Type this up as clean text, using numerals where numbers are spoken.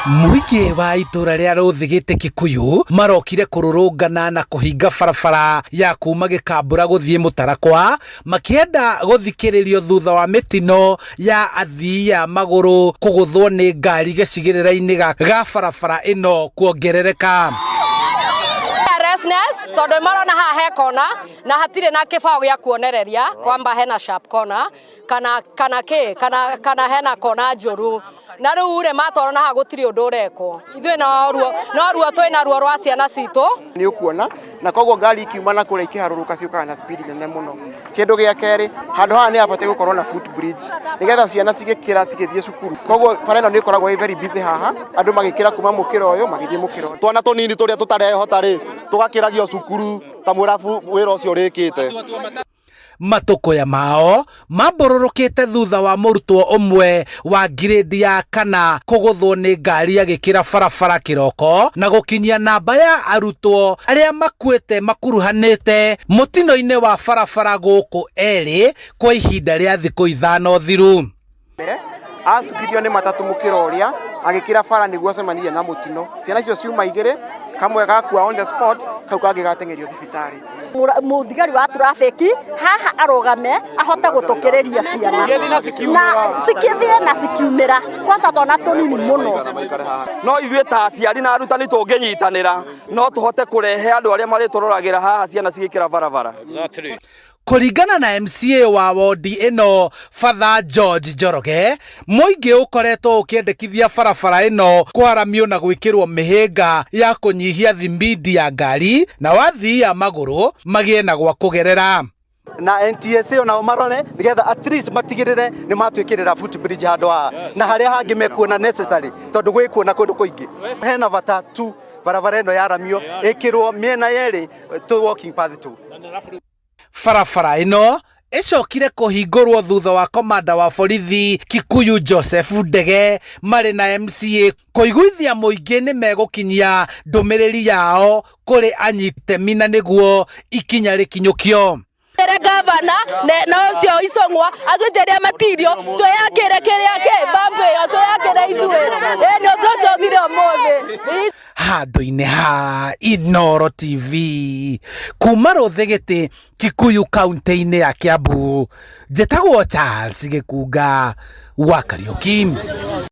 Mũingĩ wa itũra rĩa Rũthigĩte Kikuyu marokire kũrũrũngana na kũhinga barabara ya kuma Gĩkambũra gũthiĩ Mũtarakwa makĩenda gũthikĩrĩrio thutha wa mĩtino ya athii a magũrũ kũgũthwo nĩ ngari gĩcigĩrĩra-inĩ ga barabara ĩno kuongerereka. Carelessness tondũ marona haha he kona na hatirĩ na kĩbaũ gĩa kuonereria kwamba hena sharp corner kana kĩ kana hena kona njũru na rĩu rĩ matwarwo na haha gũtirĩ ũndũ ũrekwo. Ithuĩ no ruo twĩna ruo rwa ciana citũ. Nĩ ũkuona na koguo ngari ikiuma na kũrĩa ikĩharũrũka ciũkaga na speed nene mũno. Kĩndũ gĩa kerĩ, handũ haha nĩ habatiĩ gũkorwo na foot bridge nĩgetha ciana cigĩkĩra cigĩthiĩ cukuru. Koguo bara ĩno nĩ ĩkoragwo ĩ very busy haha, andũ magĩkĩra kuma mũkĩra ũyũ magĩthiĩ mũkĩra ũyũ. Twana tũnini tũrĩa tũtarehota rĩ, tũgakĩragio cukuru ta mwĩra wĩra ũcio ũrĩkĩte. Matũkũya mao mambũrũrũkĩte thutha wa mũrutwo ũmwe wa ngirĩndi ya kana kũgũthwo nĩ ngari agĩkĩra barabara kĩroko na gũkinyia namba ya arutwo arĩa makuĩte makuruhanĩte mũtino-inĩ wa barabara gũkũ erĩ kwa ihinda rĩa thikũ 5 thiru. Acukithio nĩ matatũ mũkĩra ũrĩa agĩkĩra bara nĩguo acemanirie na mũtino. Ciana icio ciuma igĩrĩ, kamwe gakua on the spot, kau kangĩ gateng'erio thibitarĩ. Mũthigari wa traffic haha arũgame ahote gũtũkĩrĩria ciana na cikĩthiĩ na cikiumĩra kwanza twana tũnini mũno. No ithuĩ ta aciari na arutani tũngĩnyitanĩra no tũhote kũrehe andũ arĩa marĩtũroragĩra haha ciana cigĩkĩra barabara. Kũringana na MCA wa wondi ĩno Father George Njoroge, mũingĩ ũkoretwo ũkĩendekithia barabara ĩno kwaramio na gwĩkĩrwo mĩhĩnga ya kũnyihia thibindi ya ngari na wathii a magũrũ magĩe na gwa kũgerera. Na NTSA onao marore nigetha at least matigĩrĩre nĩ matwĩkĩrĩra foot bridge handũ haha na harĩa hangĩ mekuona necessary, tondũ gwĩ kuona kũndũ kũingĩ hena bata tu barabara ĩno yaramio, ĩkĩrwo mĩena yerĩ tu walking path tu. Barabara ĩno ĩcokire kũhingũrwo thutha wa komanda wa borithi Kikuyu Joseph Ndege marĩ na MCA kũiguithia mũingĩ nĩ megũkinyia ndũmĩrĩri yao kũrĩ anyitemi na nĩguo ikinya rĩkinyũkio. Ere gavana na ũcio Icũng'wa atwĩtĩrie matirio twĩyakĩre kĩrĩa kĩ bambu ĩyo twĩyakĩre ithuĩ ĩ nĩ ũndũ ũcio ũthire ũmũthĩ. Handũ-inĩ ha Inoro TV kuma Rũthĩgĩtĩ Kikuyu kaunti-inĩ ya Kiambu, njĩtagwo Charles Gĩkunga wa Kariũki.